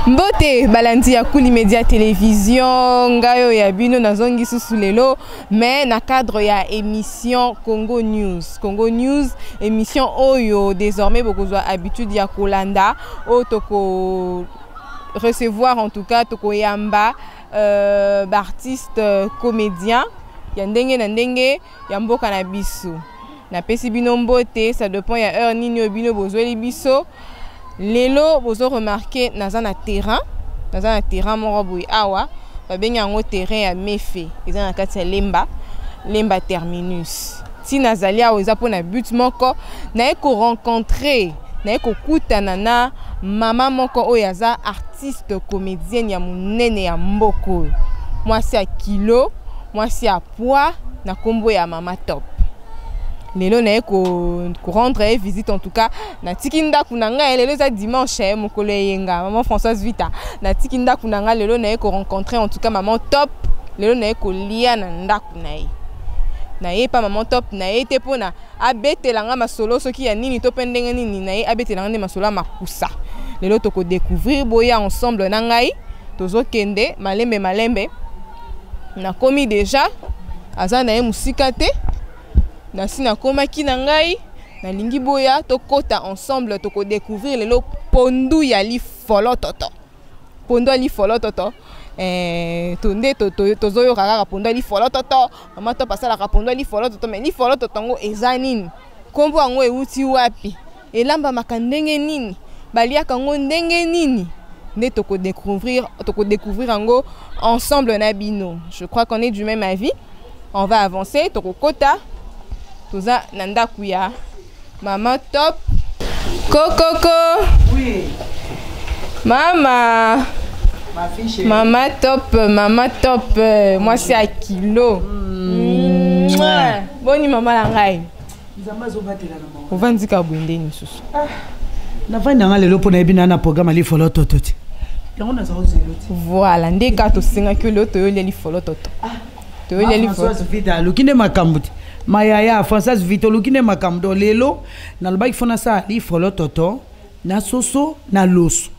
Mbote balandi ya Kuli Media Television, ngai oyo ya bino nazongi susu lelo mais na cadre ya émission Congo News. Congo News, émission oyo désormais bokozwa habitude ya kolanda oyo toko recevoir en tout cas tokoyamba euh, baartiste euh, comédien ya ndenge na ndenge ya mboka na biso. Napesi bino mbote, ça dépend ya heure nini oyo bino bozweli biso. Lelo bozo remarquer naza na terrain, naza na terrain moko boye awa babengi yango terrain ya Mefe, eza na kati ya Lemba, Lemba terminus. Ti nazali awa eza mpona but moko, naye ko rencontrer, naye kokutana na mama moko oyo aza artiste comédienne ya monene ya mboka oyo, mwasi ya kilo, mwasi ya poids, na kombo ya Mama Top. Lelo naye ko rendre ye visite, en tout cas natiki ndako na ngai lelo eza dimanche mokolo eyenga, maman Françoise Vita, natiki ndako na ngai lelo naye ko rencontrer en tout cas Maman Top. Lelo naye kolia na ndako na ye, naye pa Maman Top, naye te mpona abetela nga masolo soki ya nini to mpe ndenge nini, naye abetela nga nde masolo ya makusa. Lelo tokodécouvrir, boya ensemble na ngai, tozokende malembe malembe. Nakomi déjà, aza na ye mosika te, nasi nakomaki na ngai, nalingi boya tokota ensemble, tokodécouvrir lelo pondu ya lifolo toto, pondu ya lifolo toto. To nde tozoyoka kaka pondu ya lifolo toto, Mama Top asalaka pondu ya lifolo toto, mais lifolo toto yango eza nini? Nkombo yango euti wapi? Elambamaka ndenge nini? Baliaka yango ndenge nini? Nde tokodécouvrir yango ensemble na bino. Je crois qu'on est du même avis. On va avancer, tokokota, toza na ndako ya Mama Top. Kokoko. Oui. Mama. Ma fille chérie. Mama Top, Mama Top, mwasi ya kilo. Boni mama na ngai? Nzambe azobatela na mama. Ovandika boye nde lisusu? Navandi nanga lelo mpo nayebi na programme ya lifolo toto te, yango naza kozelo te. Voilà, nde kaka tosengaki lelo toyolia lifolo toto. Toyolia lifolo. Françoise Vita aluki nde makambo te, mayaya Françoise Vita oluki nde makambo. Do lelo nalobaki fo nasala lifolo toto na soso na loso.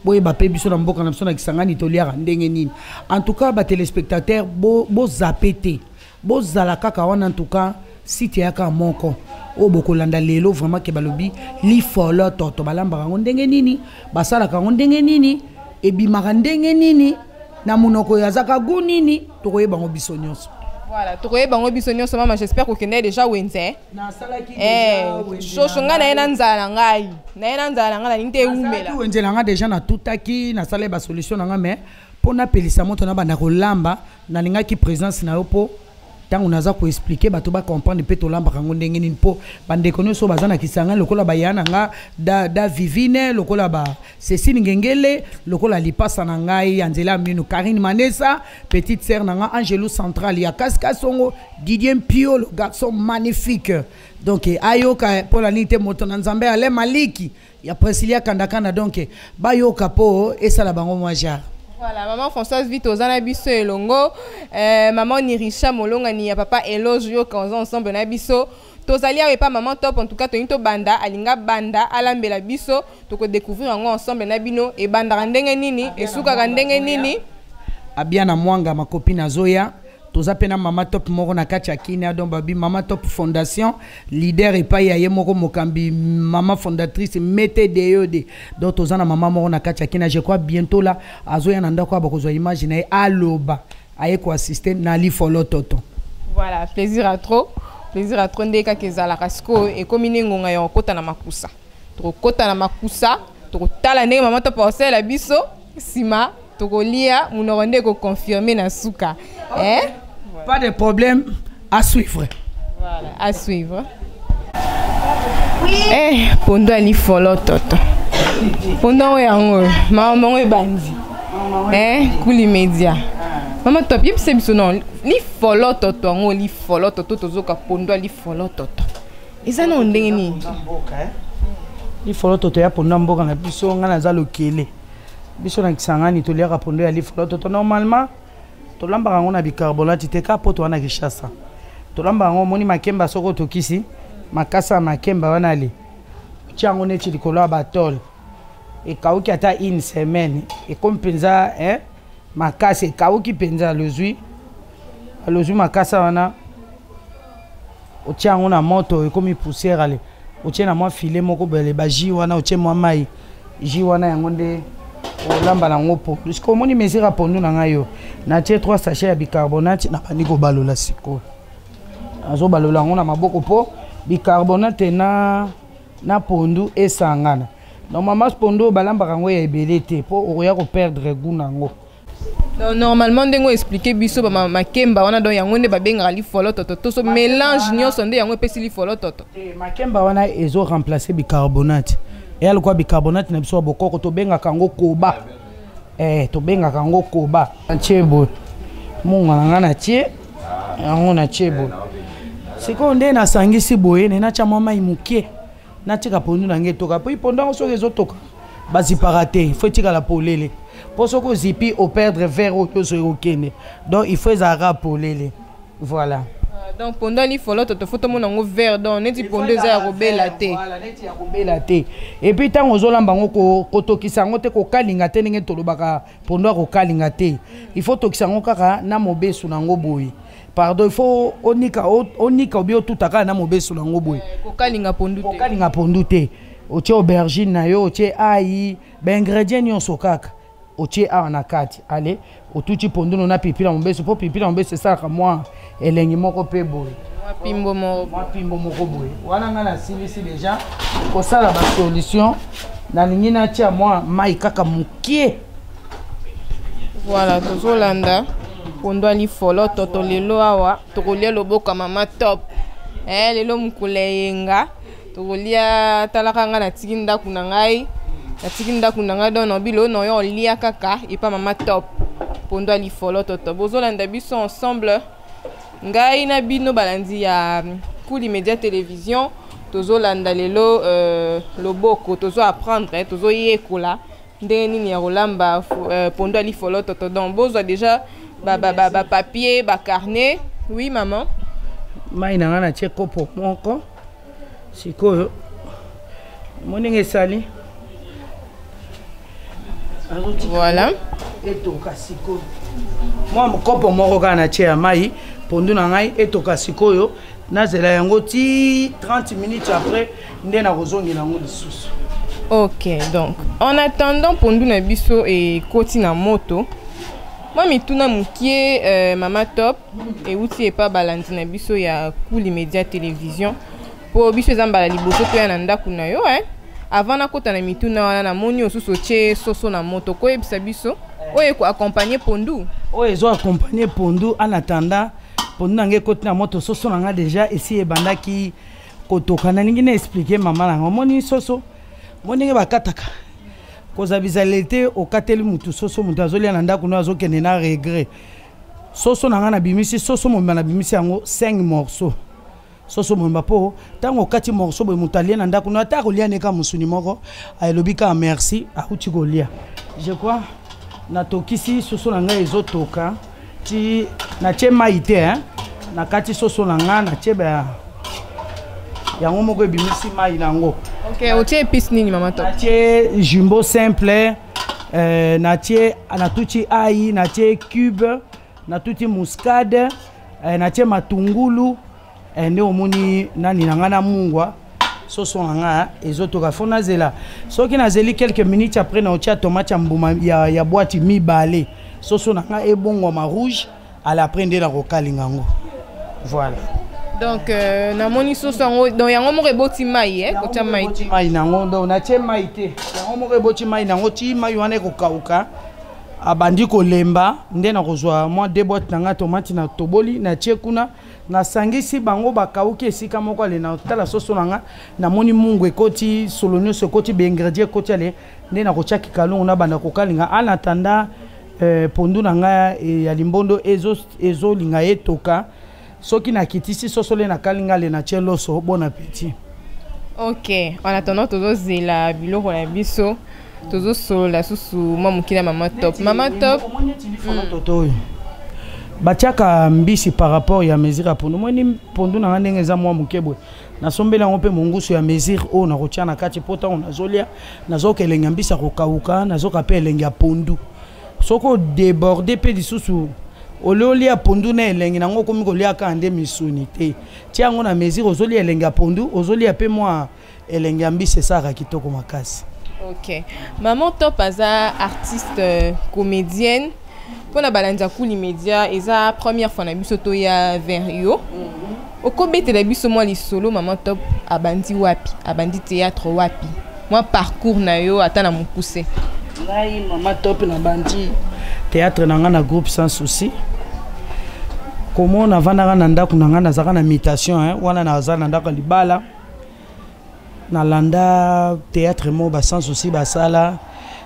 Boyeba mpe biso na mboka na biso na Kisangani toliaka ndenge nini. En tout cas batelespectateur, bozape te, bozala kaka wana. En tout cas site yaka moko oyo bokolanda lelo vraiment ke balobi lifolo toto, balambaka yango ndenge nini, basalaka yango ndenge nini, ebimaka ndenge nini na monoko oyo azaka gu nini, tokoyeba yango biso nyonso. Voilà, tokoyeba yango biso nyonso. Mama, j'espère kokende déjà wenze. Nasalaki. Shosho ngai naye na nzala na ngai, naye na nzala na ngai, nalingi te ewumela. Wenze na nga déjà natutaki, nasalaki basolution na nga, mais mpo napelisa moto nabanda kolamba, nalingaki présence na yo mpo ntango naza koexpliquer bato bacomprendre mpe tolambaka yango ndenge nini, mpo bandeko nyonso baza na Kisangani lokola baya na nga da Vivine, lokola ba Cécile Ngengele, lokola lipasa na ngai ya nzela ya minu Karine Manesa, petite sœur na nga Angelou Central ya Kaskasongo, Didier Mpio, le garçon magnifique. Donc ayoka mpo na nini te moto na Nzambe Ale Maliki ya Princilia Kandakanda, donc bayoka mpo esala bango mwa genre. Voilà, maman Françoise Vite, oza na biso elongo, maman Nirisha Molongani ya papa Eloge yoka oza ensemble na biso. Tozali awa epa Maman Top, en tout cas toyini tobanda, alinga banda alambela biso, tokodécouvrir yango ensemble na bino, ebandaka ndenge nini, esukaka ndenge nini. Abia na Mwanga, makopi nazoya, toza mpe na Mama Top moko na kati ya Kina, donc babi Mama Top Fondation leader epai ya ye moko mokambi, mama fondatrice mete deyode. Donc toza na mama moko na kati ya Kina, je crois bientôt là azoya na ndako ya bakozwa image na ye, aloba aye koassiste na lifolo toto. Voilà, plaisir à trop, plaisir à trop. Nde kaka ezalaka sikoyo, ekomi nde ngonga ya kokota na makusa. Tokokota na makusa, tokotala ndenge Mama Top akosalela biso, nsima tokolia, monoko nde ekoconfirme na suka. Eh? Pas de problème, à suivre. Voilà, à suivre. Eh, pondo ya lifolo toto, pondo yango yango mama yango ebandi. Eh, Kuli Media, Mama Top, yebisa biso non lifolo toto yango, lifolo toto tozoka, pondo ya lifolo toto eza nao ndenge nini? Lifolo toto ya pondo ya mboka na biso, ngai naza lokele, biso na Kisangani toliaka pondo ya lifolo toto. Normalement tolambaka yango na bicarbonate te, ka po toza na Kinshasa. Tolambaka yango, omoni makemba, soki otokisi makasa ya makemba wana, ale tia yango neti likolo ya batole. Ekauki ata une semaine, ekomi mpenza, eh, makasi, ekauki mpenza. Alozwi, alozwi makasa wana, otie yango na moto, ekomi poussière. Ale, otie na mwa filet moko boye, bajus wana, otie mwa mai, jus wana yango nde olamba nango pondu. Sikoyo omoni mesure ya pondu na ngai yo, natie 3 sachet ya bicarbonate, nabandi kobalola. Sikoyo nazobalola yango na maboko mpo bicarbonate na pondu esangana. Normalement pondu oyo balambaka yango ya ebele te, mpo okoya koperdre goût na yango. Donc normalement, ndenge oexpliquer biso makemba wana, donc yango nde babengaka lifolo toto to so mélange nyonso nde yango epesi lifolo toto? Te, makemba wana ezo remplacer bicarbonate. Eya lokola bicarbonate na biso ya bokoko, tobengaka yango koba. Tobengaka yango koba. Natie boye munga na ngai, natie yango, natie boye. Sikoyo nde nasangisi boye, ne natya mwa mai moke, natika pondu na ngai etoka. Po pondu yango soki ezotoka, bazipaka te, faut etikala polele, mpo soki ozipi, operdre vert oyo nyonso ekokende. Donc il faut ezalaka polele, voilà. Ah, donc pondu ya lifolo toto, faut tomona yango vert, donc neti pondu eza ya kobela te. Voilà, neti ya kobela te. Et puis ntango ozolamba yango, kotokisa yango te, kokalinga te. Ndenge tolobaka, pondu ya kokalinga te, il faut tokisa yango kaka na mobesu na yango boye. Pardon, il faut onika, onika obi otuta kaka na mobesu na yango boye. Kokalinga pondu te. Kokalinga pondu te. Otie aubergine na yo, otie ai, baingrédient nyonso kaka otie awa na kati. Ale, otuti pondu no na pilipili ya mobesu, mpo pilipili ya mobesu esalaka mwa elengi moko mpe boye. Mwa pimbo moko. Mwa pimbo moko boye. Wana ngai nasilisi déjà kosala basolution. Nalingi natia mwa mai kaka mokie. Voilà, tozolanda pondu ya lifolo toto. Lelo awa tokolia loboko ya mama Top. Lelo mokolo eyenga, tokolia. Talaka ngai, natiki ndako na ngai, natiki ndako na ngai, donc nabi lelo na yo olia kaka epa mama Top, pondu ya lifolo toto. Bozolanda biso ensemble, ngai na bino balandi ya Kuli Media Télévision. Tozolanda lelo loboko, tozo apprendre, tozoyekola ndenge nini ya kolamba pondu ya lifolo toto. Donc bozwa déjà bapapier, bacarnet. Oui, maman. Mai na ngai natie kopo moko. Sikoyo mo ndenge esali. Voilà. Etoka sikoyo. Mwa kopo moko kaka natie ya mai, pondu na ngai etoka. Sikoyo nazela yango ti 30 minutes, après nde nakozongela yango lisusu. Ok, donc en attendant pondu na biso ekoti na moto, mwa mituna mokie, mama Top, euti epa balandi na biso ya Kuli Media Télévision, mpo biso eza mbala liboso toya na ndako na yo, eh? Avant nakota na mituna wana, namoni osusu otie soso na moto. Koyebisa biso oyo ekoaccompagne pondu? Oyo ezo accompagne pondu, en attendant pondu na ngai ekoti na moto, soso na ngai déjà esi ebandaki kotoka. Nalingi na expliquer mama na ngai. Omoni soso mo ndenge bakataka, kozwa bizaleli te. Okateli mutu soso, moto azolia na ndako no, azokende na regret. Soso na ngai, nabimisi soso mobimba, nabimisi yango 5 morceaux, soso mobimba, mpo ntango okati morceau boye, moto alie na ndako no, ata akolia neka mosuni moko, alobi kaka merci, akuti kolia. Je crois natokisi soso na ngai, ezotoka ti natie mai te, hein? Nakati soso na ngai, natie ba yango moko ebimisi mai na yango. Ok, otie épice nini, mama Top? Natie Jumbo simple, natie, natuti ai, natie cube, natuti muscade, natie matungulu, nde omoni nani na ngai na mungwa. Soso na ngai ezotoka, faut nazela. Soki nazeli quelques minutes, après na otia tomate ya mbuma ya boîte mibale, soso na ngai ebongwama rouge. Ala, après nde nakokalinga yango, voilà. Donc namoni soso yango, donc yango moko eboti mai, eh? Kotia mai. Eboti mai nango, donc natie mai te, yango moko eboti mai nango. Ti mai wana ekokauka, abandi kolemba, nde nakozwa mwa deux boîte na ngai tomate na toboli, natie kuna, nasangisi bango, bakauki esika moko. Ale, natala soso na nga, namoni mungu ekoti, solo nyonso ekoti, baingrédient ekoti. Ale, nde nakotia kikalungu, nabanda kokalinga. En attendant, pondu na ngai ya limbondo ezolinga etoka. Soki nakitisi soso, le nakalinga, le natie loso. Bon appétit. Ok, en attendant tozozela biloko na biso, tozosolola susu mwa moke na mama Top. Mama Top. Toto oyo. Batiaka mbisi par rapport ya mesure ya pondu. Moni pondu na nga ndenge eza mwa moke boye, nasombeli yango mpe mongusu ya mesure oyo nakotia na kati, mpo ntango nazolia nazoka elengi ya mbisi ya kokauka, nazoka mpe elengi ya pondu. Soki odéborde mpe lisusu, olie olia pondu na elengi nango, okomi kolia kaka nde misuni te. Tia yango na mesure, ozolia elengi ya pondu, ozolia mpe mwa elengi ya mbisi, esalaka kitoko makasi. Ok, Maman Top aza artiste comédienne. Mpona balandi ya Kuli Média, eza première fois na biso toya vers yo. Okobetela biso mwa lisolo, Mama Top abandi wapi, abandi théâtre wapi, mwa parcours na yo ata na mokuse. Ngai Mama Top, nabandi théâtre na ngai na groupe Sans Souci. Komo navandaka na ndako na ngai, nazalaka na mutation, hein, wana naza na ndako ya libala. Nalanda théâtre moko ba Sans Souci basala,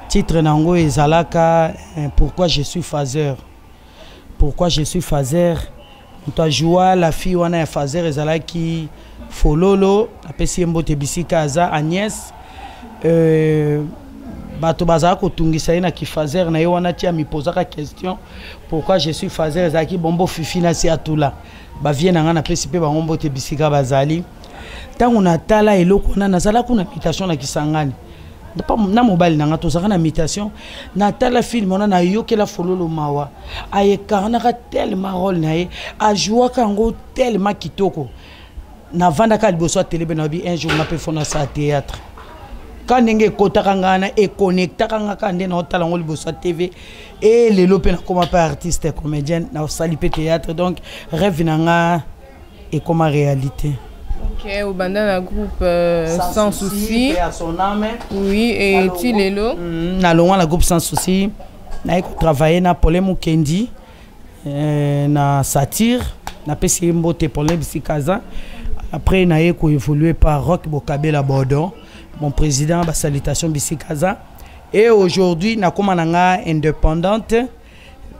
titre na yango ezalaka "Pourquoi je suis phaseur". "Pourquoi je suis phaseur", moto ajoua la fille wana ya phaseur ezalaki Fololo. Apesi ye mbote bisika aza, Agnès. Bato bazala kotungisa ye na kiphaseur na ye wana, tia mipozaka question "Pourquoi je suis phaseur". Ezalaki Bombo Fifi na si atula bavie na ngai. Napesi mpe bango mbote bisika bazali. Ntango natala eloko wana, nazala kuna mutation na Kisangani na mobali na nga, tozalaka na mutation. Natala film wana, nayokela Fololo mawa. Ayekarnaka tellement rôle na ye, ajouaka yango tellement kitoko. Navandaka liboso ya télé mpe nayebi un jour nga mpe faut nasala théâtre. Ka ndenge ekotaka ngai na econnectaka nga kaka nde naotala yango liboso ya TV. E lelo mpe nakóma mpe artiste comédienne, nasali mpe théâtre, donc rêve na nga ekóma réalité. Ok, obanda na groupe Sans Souci. Paix à son âme. Oui, et ti lelo. Nalongwa na groupe Sans Souci, naye kotravaille na Paulin Mukendi na satire. Napesi ye mbote, Paulin, bisika aza. Après naye koévolue par Rock Bokabela Bordon, mon président, basalutation bisika aza. Et aujourd'hui nakóma na nga indépendante,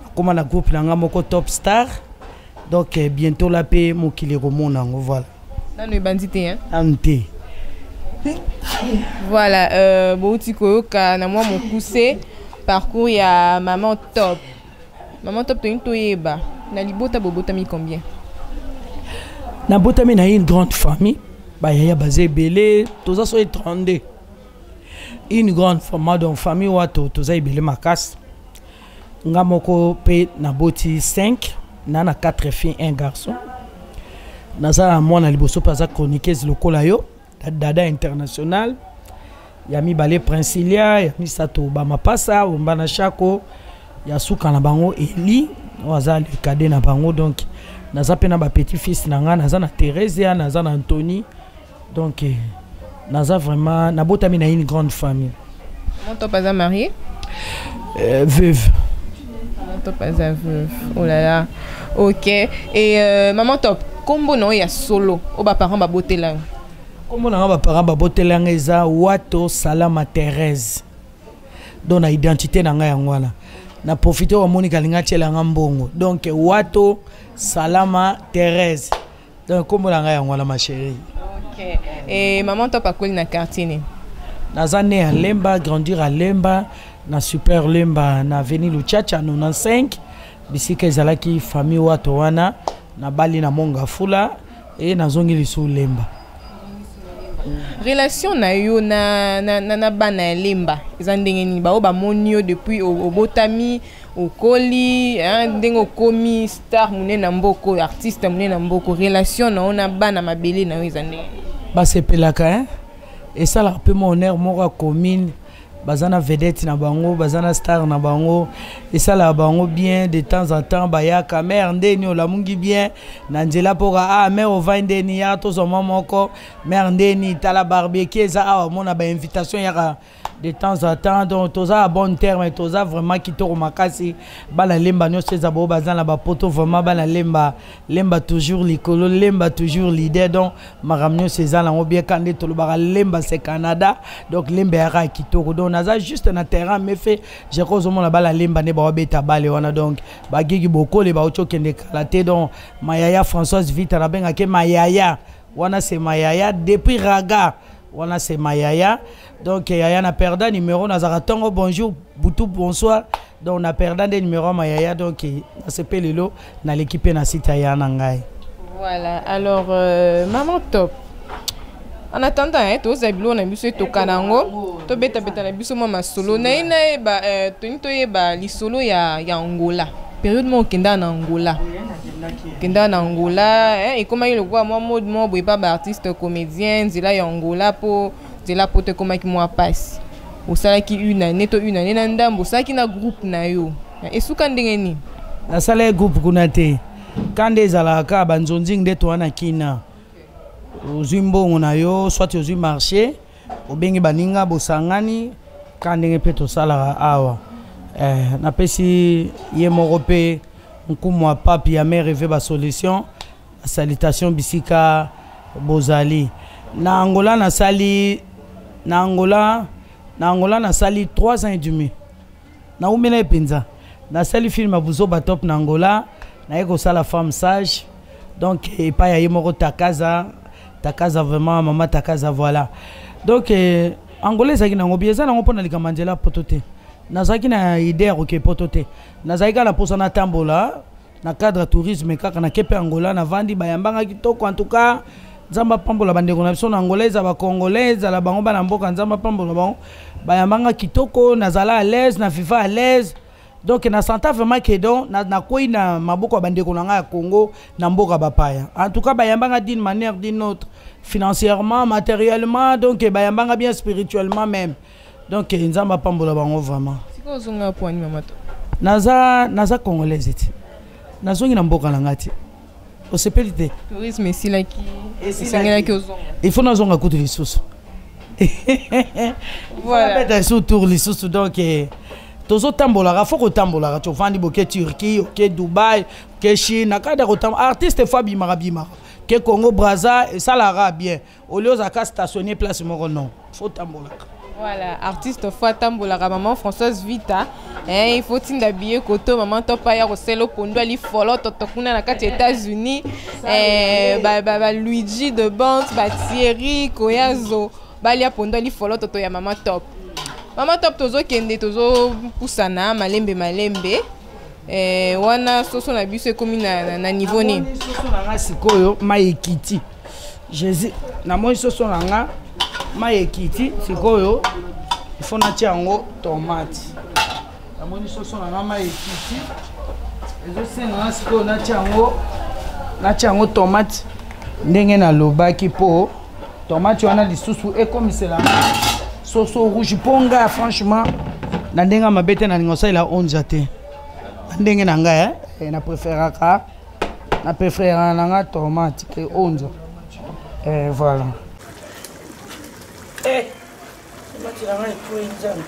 nakóma na groupe na nga moko, Top Star. Donc bientôt la mpe mokili ekomona yango, voilà. Nano ebandi te, hein? Nanu te. Voilà, bouti koyoka na mwa mokuse parcours ya Maman Top. Maman Top, toyini toyeba na libota bobotami combien? Nabotami na une grande famille, bayaya baza ebele, toza so 32, une grande famille. Donc famille wato toza ebele makasi. Nga moko mpe naboti 5, na 4 filles, un garçon. Naza na mwana liboso mpe aza chroniqueuse lokola yo, Dada International. Ya mibale Princilia, ya misato Bamapasa Ombana Shako, ya suka na bango Eli oyo aza le cadet na bango. Donc naza mpe na bapetit fils na nga, naza na Theresia, naza na Anthony. Donc naza vraiment, nabotami na une grande famille. Maman Top aza marié? Veuve. Maman Top aza veuve, oh là là. Ok, et Maman Top, kombo na oyo ya solo oyo baparent babotela yo? Kombo na nga baparent babotela nga eza Wato Salama Thérèse. Donc na identité na ngai yango wana. Na profite oyo amonika alinga atiela nga mbongo. Donc Wato Salama Thérèse, donc kombo na ngai yango wana, ma chérie. Ok, et Maman Top akoli na quartier nini? Naza né à Lemba, grandir à Lemba, na Super Lemba, na avenue Luchacha 95, bisika ezalaki famille Wato wana. Nabali na Monga Fula e nazongi lisusu Lemba. Relation na yo na bana ya Lemba eza ndenge nini? Bao bamoni yo depuis obotami, okoli, hein, ndenge okomi star monene na mboka, artiste monene na mboka, relation na yo na bana mabele na yo eza ndenge? Basepelaka, hein? Esalaka mpe mwa honneur moko ya commune, baza na vedette na bango, baza na star na bango, esalaka bango bien. De temps en temps bayaka: "Mare, ndeni olamungi bien na nzela mpoka? Ah mare, ovai ndeni? Yaka tozwa mwa moko. Mare, ndeni? Tala barbecue eza awa." Omona bainvitation yaka de temps en temps. Donc toza à bon terme, toza vraiment kitoko makasi. Bana Lemba nyonso eza bao baza na bapoto, vraiment bana Lemba, Lemba toujours likolo, Lemba toujours leader. Donc makambo nyonso eza nango bien. Ka nde tolobaka, Lemba c'est Canada. Donc Lemba yaka ya kitoko. Donc naza juste na terrain mefe jeko, ozomona bala Lemba nde baobeta bale wana. Donc bagigi bokole bauti okende kala te. Donc mayaya Françoise Vita, nabengaki mayaya wana, c'est mayaya depuis raga. Wana c'est ma yaya. Donc yaya na perda numéro nazaka tongo bonjour butu bonsoir. Donc na perda nde numéro ma yaya donc nasepeli lelo naleki mpe na site ya yaya na ngai. Voilà, alors maman top. En attendant, hein, toza biloko na biso etoka na yango, tobetabeta na biso mwa masolo. Na ye nayeba, toni toyeba lisolo ya Angola. Période moko okendaka na Angola. Okendaka na Angola, hein, ekomaki lokola mwa mode moko boye pa ba artiste comédien, nzela ya Angola po nzela poto ekomaki mwa pasi. Osalaki une année to une année na ndambo, osalaki na groupe na yo. Esuka ndenge nini? Nasalaki groupe kuna te. Kanda ezalaka kaka banzonzingi nde toa na kina. Ozwi mbongo na yo, soit ozwi marché, obengi baninga bosangani, ka ndenge mpe tosalaka awa. Napesi ye moko mpe nkumu ya pape ya mère Eve ba solution, salutation bisika bozali. Na Angola nasali, na Angola, na Angola nasali 3 ans et demi. Naumela ye mpenza. Nasali film ya Buzoba Top na Angola, naye kosala femme sage. Donc epai ya ye moko Takaza, Takaza vraiment mama Takaza voilà. Donc Angola ezalaki nango bien, eza nango mpona likambo ya nzela poto te. Nazalaki na idée ya koke poto te. Nazalaki kaka na mposa natambola na cadre ya tourisme kaka na kepe Angola navandi bayambanga kitoko en tout cas. Nzambe apambola bandeko na biso na Angola, eza ba Congolais, ezala bango bana mboka, Nzambe apambola bango. Bayambanga kitoko, nazala à l'aise, na viva à l'aise. Donc na senta vraiment que donc na nakwei na maboko ya bandeko na ngai ya Congo na mboka bapaya. En tout cas bayambanga d'une manière d'une autre, financièrement, matériellement, donc bayambanga bien spirituellement même. Donc Nzambe apambola bango vraiment. Sikoyo ozonga po ani mama to? Naza congolaise ti. Nazongi na mboka na ngai ti. Osepeli te? Tourisme esilaki, esengelaki ozonga. Il faut nazonga kutu lisusu. Voilà. Beta lisusu tour lisusu donc tozotambolaka, faut kotambolaka. Tovandi boke Turquie, oke Dubaï, oke Chine, na kati ya kotambola artiste faut abimaka bimaka. Ke Congo Brazza esalaka bien. Au lieu ozalaka stationner place moko non, faut tambolaka. Voilà, artiste faut tambolaka maman Françoise Vita. Hein, il faut tinda billet koto maman topa ya koselo pondo ali folo toto kuna na kati États-Unis. Ba, ba, ba Luigi de Bante, ba Thierry Koyazo, balia pondo ali folo toto ya maman top. Maman top tozo kende tozo pusana malembe malembe. Wana soso na biso ekomi na niveau nini? Namoni soso na nga sikoyo mai ekiti. Jésus, namoni soso na nga mai ekiti sikoyo il faut natia yango tomate. Namoni soso na nga mai ekiti. Ezosenga nga sikoyo natia yango tomate ndenge nalobaki po tomate wana lisusu ekomisela soso rouge po nga franchement na ndenge ya mabe te nalinga kosalela onza te. Na ndenge na ngai, na préféraka, na préféraka na nga tomate ke onza. Voilà. Tomate na ngai ekwei nzambe.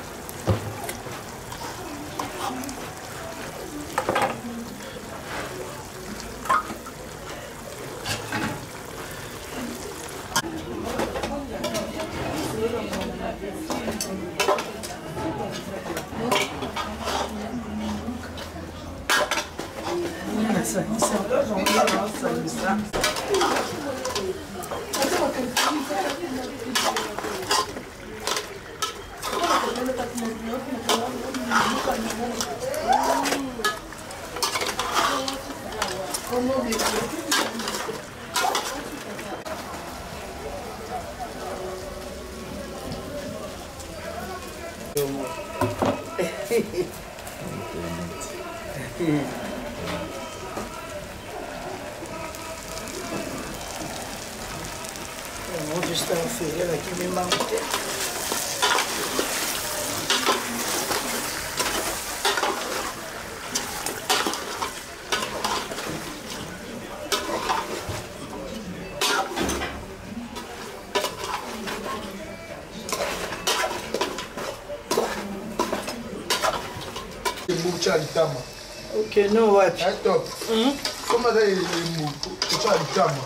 Ok, no wapi? Hey, top. Comment ça, elembo? Otya litama.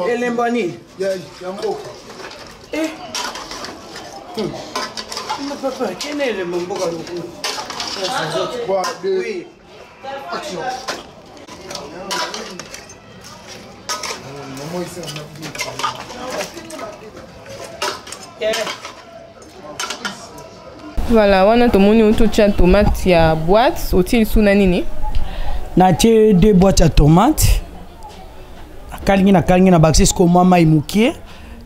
Elembo nini? Ya, ya mboka. Ma papa, kene elembo mboka lokolo? 3, 2, Oui. Action. Maman, ici, on a Voilà, wana tomoni ototya tomate ya boîte, otie lisusu na nini? Natie deux boîte ya tomate, nakalingi nakalingi na bakisi sikoyo mwa mai mokie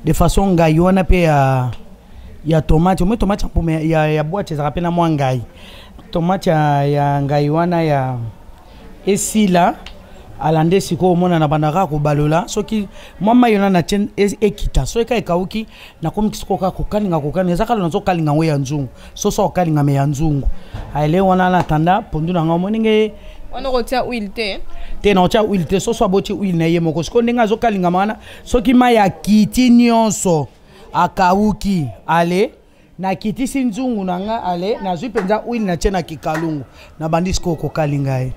de façon ngai wana mpe ya tomate. Omoi tomate ya mpuma ya boîte ezalaka mpe na mwa ngai tomate ya ngai wana ya esila. Alande sikoyo omona na bandaka kobalola, soki mwa mai wana natie ekita, soki ka ekauki, nakomi sikoyo kaka kokalinga kokalinga. Eza kaka nazokalinga yango ya nzungu, soso akokalingama ya nzungu ale wana. Natanda pondu na ngai, omoni ndenge Wana okotia huile te? Te, nakotia huile te. Soso aboti huile na ye moko. Sikoyo ndenge azokalingama wana, soki mai akiti nyonso, akauki, ale nakitisi nzungu na nga, ale nazwi mpenza huile, natie na kikalungu, nabandi sikoyo kokalinga ye.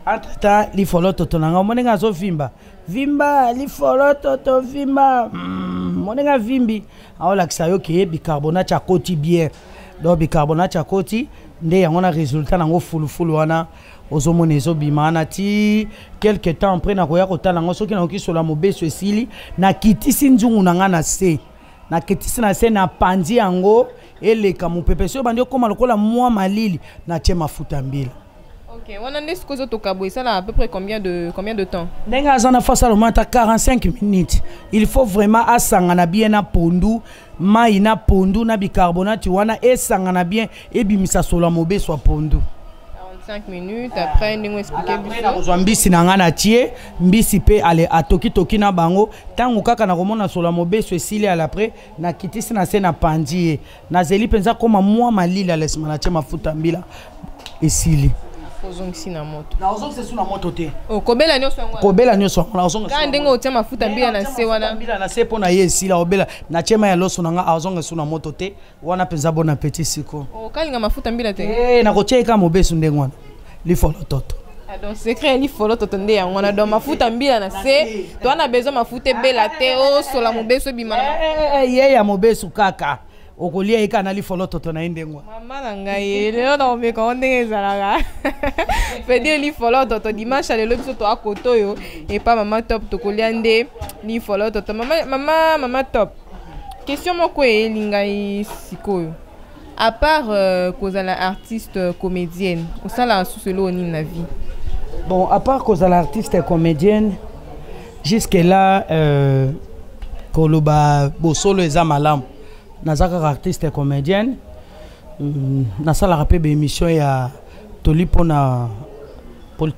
Entre temps lifolo toto na nga, omoni nga azovimba vimba, lifolo toto vimba. Moni nga vimbi, aolakisa yo ke bicarbonate akoti bien. Donc bicarbonate akoti nde yango na résultat nango fulufulu wana ozomona ezobima wana. Ti quelque temps après nakoya kotala yango, soki nakoki sola mobeso esili, nakitisi nzungu na nga na se, nakitisi na se, napanzi yango eleka mopepe. Soki ebandi okóma lokola mwa malili, natie mafuta mbila. Ok, wana nde sikoyo ozotoka boye, esala à peu près combien de temps? Ndenge aza na face aloma ata 45 minutes. Il faut vraiment asangana bien na pondu, mai na pondu na bicarbonate wana esangana bien, ebimisa solo ya mobeso ya pondu. 45 minutes après, ndenge expliqué biso. Nakozwa mbisi na ngai, natie mbisi mpe ale atokitoki na bango. Ntango kaka nakomona solo ya mobeso esili, ale après nakitisi na se, napanzi ye, nazeli mpenza koma mwa malili, ale nsima natie mafuta mbila, esili. Ozongisi na moto? Naozongisa esu na moto te. Oh, kobela nyonso yango wana? Kobela nyonso yango naozonga. Kaka ndenge otia mafuta mbila na se wana. Mbila na se mpo na ye esila obela, natie mai ya loso na nga, azonga esu na moto te. Wana mpenza bon appétit siko. Okalinga mafuta mbila te? Eh, nakotia ye kaka mobesu ndenge wana, lifolo toto. Ah, donc secret ya lifolo toto nde yango wana. Donc mafuta mbila na se, toza na besoin mafuta ebela te, osola mobesu ebima na Eh, eh, ye ya mobesu kaka okolia ye kaka na lifolo toto na ye ndenge wana. Mama na ngai, lelo na komeka ngo ndenge ezalaka fedi lifolo toto. Dimanche ya lelo, biso toa kote oyo epa Mama Top, tokolia nde lifolo toto. Mama, mama, mama Top, question moko eyeli ngai sikoyo: à part kozala artiste comédienne, osalaka susu eloko nini na vie? Bon, à part kozala artiste et comédienne, jusque là koloba bosolo eza malamu, naza kaka artiste et comédienne. Nasalaka mpe baémission ya toli mpona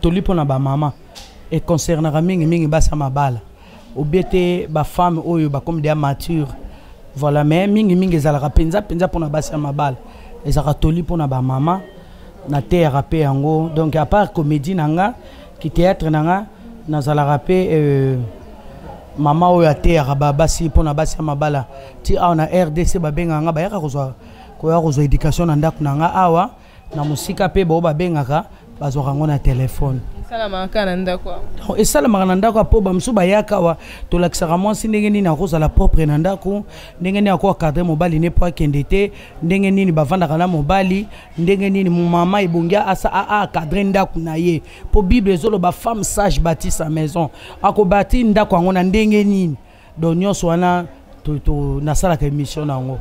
toli mpona bamama, econcernaka mingimingi basi ya mabala obie te, bafemme oyo bakomi deya mature, voilà. Mais mingimingi ezalaka mpenza mpenza mpona basi ya mabala, ezalaka toli mpona bamama, nateyaka mpe yango. Donc à part comédie na nga, ki théâtre na nga, nazalaka mpe mama oyo ateyaka basi mpona basi ya mabala. Ti awa na RDC babengaka nga, bayaka kozwa koya kozwa éducation na ndako na nga awa na mosika, mpe bao babengaka bazwaka yango na telefone. Esalamaka kaka na ndako awa? Donc, esalamaka na ndako mpo bamosusu bayaka awa, tolakisaka mwasi ndenge nini akozala propre na ndako, ndenge nini akoencadrer mobali ne mpo akende te, ndenge nini bavandaka na mobali, ndenge nini mama ebongi aencadrer ndako na ye, mpo Bible ezoloba: "Femme sage bâtit sa maison." Akobâtir ndako yango na ndenge nini? Donc nyonso wana nasalaka émission na yango.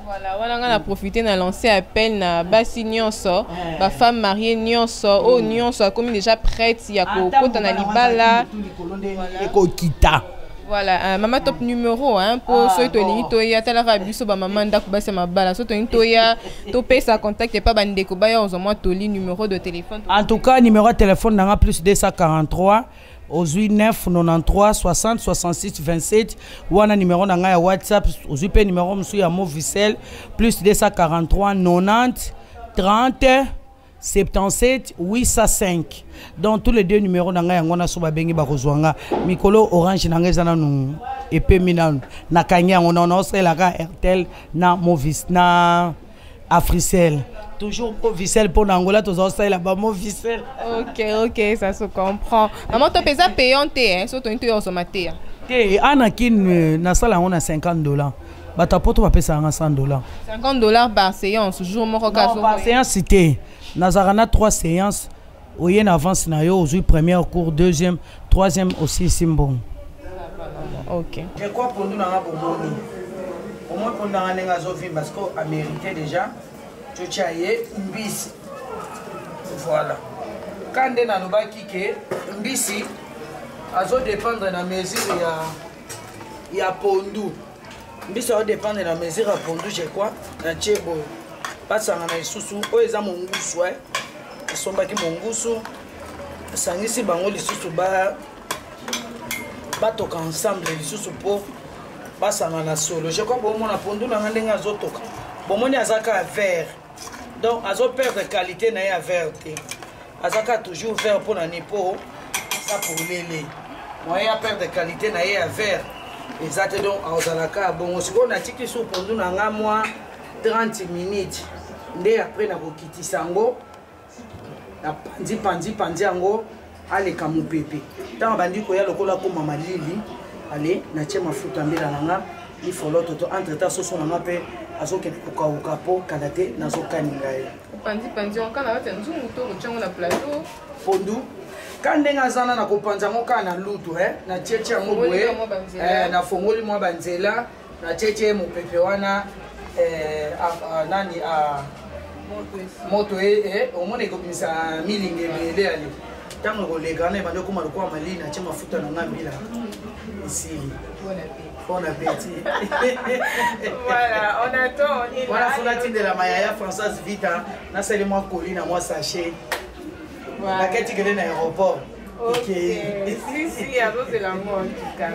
Voilà, wana nga na profiter na lancer appel na basi nyonso, bafemme mariée nyonso oyo nyonso akomi déjà prête ya kokota na libala. Ekokita. Voilà, Mama Top, numéro, hein, mpo soki tolingi toya talaka biso bamama ndako, basi ya mabala, soki tolingi toya, topesa contact epa bandeko baya ozwa mwa toli, numéro de téléphone. En tout cas, numéro ya téléphone nanga: plus 243 ozwi 9 93 60 66 27. Wana numéro na ngai ya WhatsApp. Ozwi mpe numéro mosusu ya Movicel: plus 243 90 30 77 805. Donc tous les deux numéros na ngai yango wana. So babengi, bakozwa nga. Mikolo Orange na ngai eza nanu epemi, nanu nakangi yango nano, naosalelaka Airtel na Movis na Africell, toujours Movicel mpo na Angola toza kosalela baMovicel. Ok, ça se comprend. Mama Top, eza payant te, hein, soki tolingi toya ozwa te? Te, ana kine nasala yango na 50 $. Bato ya poto bapesaka nga 100 $. 50 $ par séance, jour moko kaka? Non, par séance te. Nazalaka na 3 séances. Oye na avance na yo, ozwi première cours, deuxième, troisième, osilisi mbongo. Ok. Ekwa pondu nanga, bomoni. Au moins mpo ndanga ndenge azovimba siko amérite déjà totya ye mbisi. Voilà, ka nde nalobaki ke mbisi azodépendre na mesure ya pondu. Mbisi azodépendre na mesure ya pondu. Je crois natie boye, basangana lisusu. Oyo eza mongusu, asombaki mongusu, asangisi bango lisusu, batoka ensemble lisusu mpo basangana solo. Je crois bomona pondu na nga ndenge azotoka. Bomoni, aza kaka vert, donc azoperdre qualité na ye ya vert te, aza kaka toujours vert. Mpo na nini? Mpo aza polele, moyen ya perdre qualité na ye ya vert eza te, donc azala kaka bongo. Sikoyo natiki su pondu na nga mwa 30 minutes, nde après nakokitisa yango, na panzi panzi panzi yango, aleka mopepe. Ntango bandi koya lokola akóma malili, ale natie mafuta mbela na nga lifolo toto. Entre temps soso na nga mpe azokende kokauka, mpo kala te nazokaninga ye. Panzi panzi yango kaka na kati ya nzungu to kotia yango na plateau? Pondu ka ndenge aza na kopanza yango kaka na lutu, natietie yango boye, nafongoli mwa banzela, natietie mopepe wana, nani, moto omona ekobimisa milinga ebele. Ale, ntango ekoleka wana, ebandi okóma lokola malili, natie mafuta na nga mbila, esili. Bon appétit. Voilà, on attend, on est là. Voilà, faut natindela mayaya Françoise Vita, nasali mwa colis na mwa sachet. Voilà. Naketi kende na aéroport. Ok. Si, si, azozela ngo en tout cas.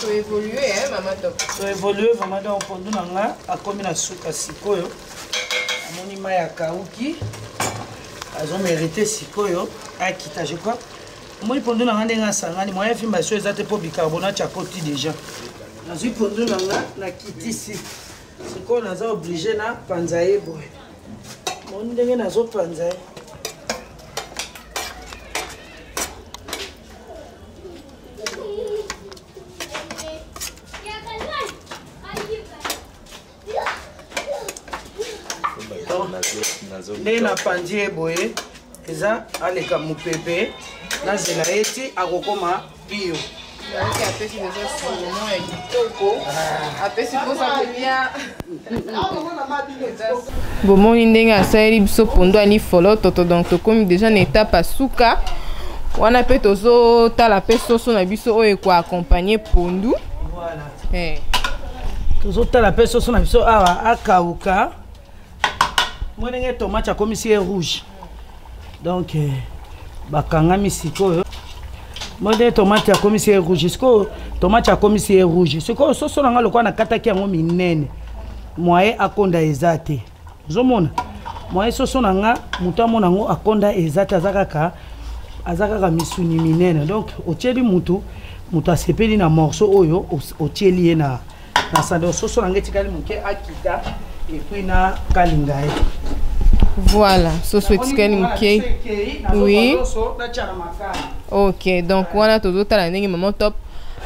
Toévolue, hein, mama Top. Toévolue vraiment. Donc pondu na nga akomi na suka sikoyo. Amoni mai akauki, azomérite sikoyo akita. Je crois omoni pondu na nga ndenge asangani, moyen fimba so eza te mpo bicarbonate akoti déjà. Nazwi pondu na nga, nakitisi. Sikoyo naza obligé na panza ye boye. Moni ndenge nazopanza ye. Ndenge napanzi ye boye, eza aleka mopepe, nazela ye ti akokoma pio. Ayaki, apesi deja solo ya kitoko, apesi mposa kolia. Bomoni ndenge asaleli biso pondu ya lifolo toto. Donc tokomi déjà na étape ya suka wana, mpe tozotala mpe soso na biso oyo ekoaccompagne pondu. Voilà. Eh. Tozotala mpe soso na biso awa akauka. Mo ndenge tomate akomisi ye rouge, donc bakangami sikoyo. Mo ndenge tomate akomisi ye rouge sikoyo, tomate akomisi ye rouge sikoyo. Soso na nga lokola nakataki yango minene, moyen akonda eza te. Ozomona, moyen soso na nga moto amona yango akonda eza te, aza kaka misuni minene. Donc otieli mutu, moto asepeli na morceau oyo otieli ye na sande. Soso na nga etikali moke akita, et puis na kalinga ye. Voilà, soso etikali moke. Oui. Natia na makala. Ok, donc wana tozotala ndenge mama Top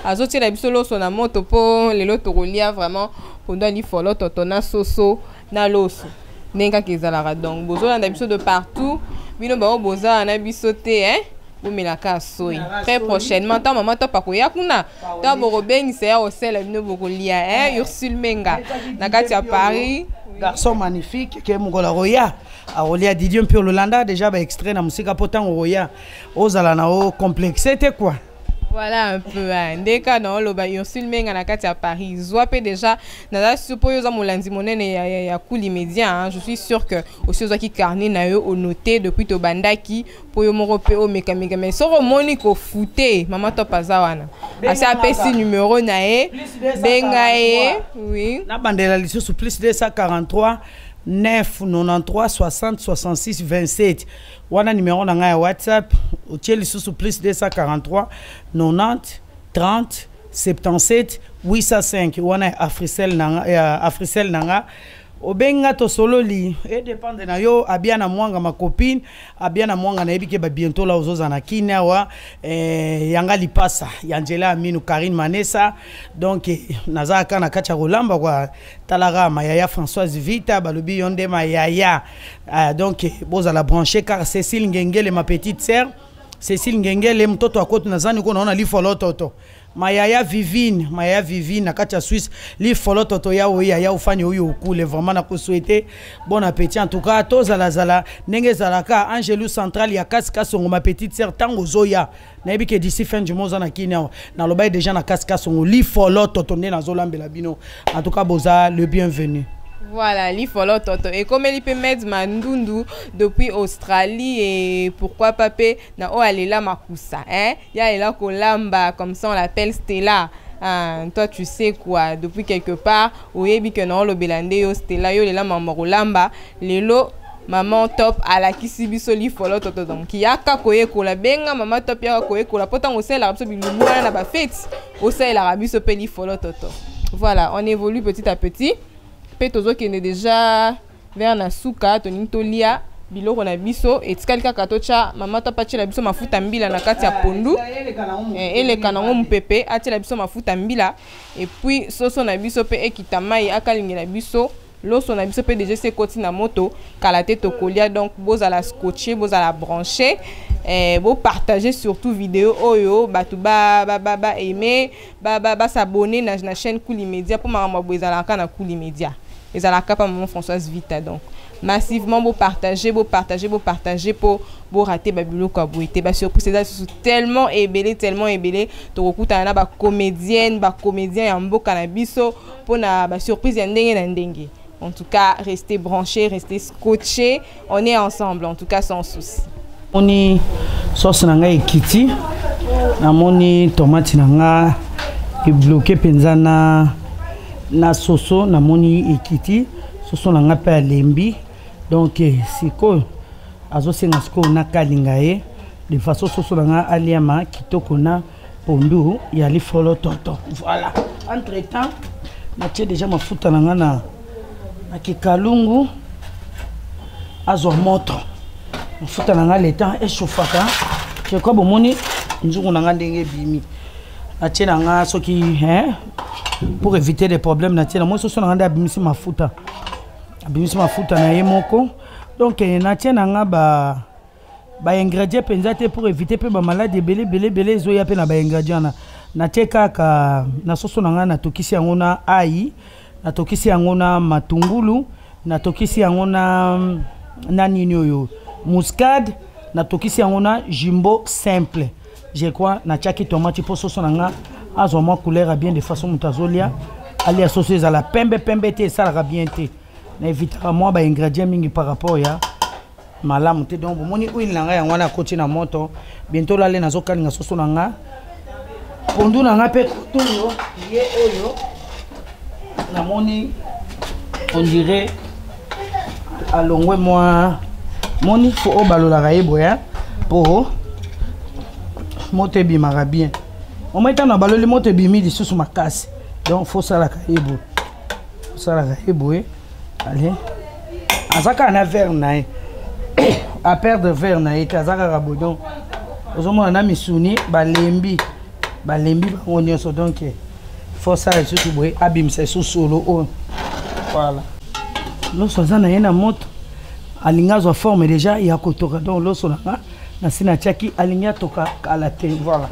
azotiela biso loso na moto, mpo lelo tokolia vraiment pondu ya lifolo toto na soso na loso, ndenge kaka ezalaka. Donc bozolanda biso de partout, bino bao bozala na biso te, hein? Bomelaka soi. Très prochainement, ntango mama Top akoya kuna, ntango bokobengisa ya kosala bino, bokolia, hein? Ursule Menga na kati ya Paris. Garçon magnifique ke mokolo akoya, akolia. Didier mpe ololanda déjà baextrait na mosika, mpo ntango okoya ozala na o complexe te quoi. Voilà un peu, hein. Ndeka na oloba Ursule Menga na kati ya Paris, zwa mpe déjà. Naza sûr mpo oyo oza molandi monene ya Kuli Média, hein. Je suis sûr que aussi ozwaki carnet na yo, onote depuis tobandaki, mpo yo moko mpe omekameka. Mais soki omoni kofute, mama Top aza wana, asi apesi numero na ye, benga ye, oui. Nabandela lisusu: plus 243 9 93 60 66 27. Wana numero na ngai ya WhatsApp. Otie lisusu plus 243 90 30 77 805, wana ya Africell na nga, ya Africell na nga. Obengi nga, tosololi, edépendre na yo. Abia na mwanga, ma copine abia na mwanga, nayebi ke babientôt la ozoza na kini awa, yanga lipasa ya nzela ya minu Karine Manesa. Donc naza kaka na kati ya kolamba kwa. Talaka mayaya Françoise Vita, balobi yo nde mayaya. Donc bozala branché car Cécile Ngengele, ma petite sœur. Cécile Ngengele mtoto akoto nazani ko naona lifolo toto. Mayaya Vivine, Mayaya Vivine na kati ya Suisse, lifolo toto ya oya ya ufanye oyo ukule vraiment na kusouhaiter bon appétit. En tout cas tozala zala ndenge zalaka Angelou Central ya kasi kasongo ma petite sœur tango zoya. Nayebi ke d'ici fin du mois oza na kini awa. Naloba déjà na kasi kasongo lifolo toto nde nazolambela bino. En tout cas boza le bienvenu. Voilà, lifolo toto. Et comme il peut mettre Mandundu depuis Australie et pourquoi pas pe na o alela makusa, hein? Ya ela kolamba comme ça on l'appelle Stella. Ah, toi tu sais quoi, depuis quelque part oyebi que na lobelande yo Stella yo lela mama kolamba lelo maman top alakisi biso lifolo toto. Donc yaka koyekola benga maman top yaka koyekola po tango osalelaka biso bilubu wana na ba fête osalelaka biso pe lifolo toto. Voilà, on évolue petit à petit. Pe tozokende déjà vers na suka toningi tolia biloko na biso etikali kaka totya mama top atiela biso mafuta mbila na kati ya pondu, eleka nango mopepe, atiela biso mafuta mbila et puis soso na biso pe ekita mai akalingela biso loso na biso pe déjà se ekoti na moto kala te tokolia. Donc bozala scotché, bozala branché, bo partager surtout vidéo oyo bato ba ba ba ba aimer, ba ba ba s'abonner na chaîne Kuli Media po makambo boye ezalaka na Kuli Media, ezalaka pa maman Françoise Vita. Donc massivement bo partager, bo partager, bo partager po bo rater ba biloko ya boye te. Ba surprise eza lisusu tellement ebele, tellement ebele. Tokokutana na ba comédienne, ba comédien ya mboka na biso mpona ba surprise ya ndenge na ndenge. En tout cas restez branchés, restez scotchés, on est ensemble en tout cas sans souci. Namoni sauce na ngai ekiti, namoni tomate na nga ebloke mpenza na soso, namoni ekiti soso na nga mpe alembi. Donc sikoyo azosenga sikoyo nakalinga ye de façon soso na nga aliama kitoko na pondu ya lifolo toto. Voilà, entre temps natie déjà mafuta na nga na kikalungu azwa moto. Mafuta na nga le temps echauffaka, je crois bomoni nzungu na nga ndenge ebimi. Natie na nga soki, hein, pour éviter des problèmes, natie na moi soso na nga nde abimisi mafuta, abimisi mafuta na ye moko. Donc natie na nga ba ingrédients mpenza te pour éviter mpe ba maladie ebele ebele ebele ezoya mpe na ba ingrédients wana. Natie kaka na soso na nga, natokisi yango na ai, natokisi yango na matungulu, natokisi yango na nini oyo muscade, natokisi yango na jumbo simple. Je crois natiaki tomate mpo soso na nga azwa mwa couleur ya bien, de façon moto azolia alia soso ezala pembe pembe te, esalaka bien te. Na évitaka mwa ba ingrédients mingi par rapport ya malamu te. Donc bomoni huile na ngai yango wana akoti na moto, bientôt lale nazokalinga soso na nga, pondu na nga mpe kotoyo ye oyo namoni on dirait alongwe mwa moni fo oyo balolaka ye boye mpo moto ebimaka bien. Omoi ntango na baloli moto ebimi lisusu makasi, donc fo osalaka ye boye, osalaka ye boye. Ale aza kaka na verre na ye, a perdre verre na ye te, aza kaka boye. Donc ozomona na misuni balembi, balembi bango nyonso. Donc fo osala lisusu boye, abimisa lisusu solo oyo. Voilà, loso aza na ye na moto, alingi azwa forme déjà ya kotoka. Donc loso na nga nasi natiaki, alingi atoka kala te. Voilà,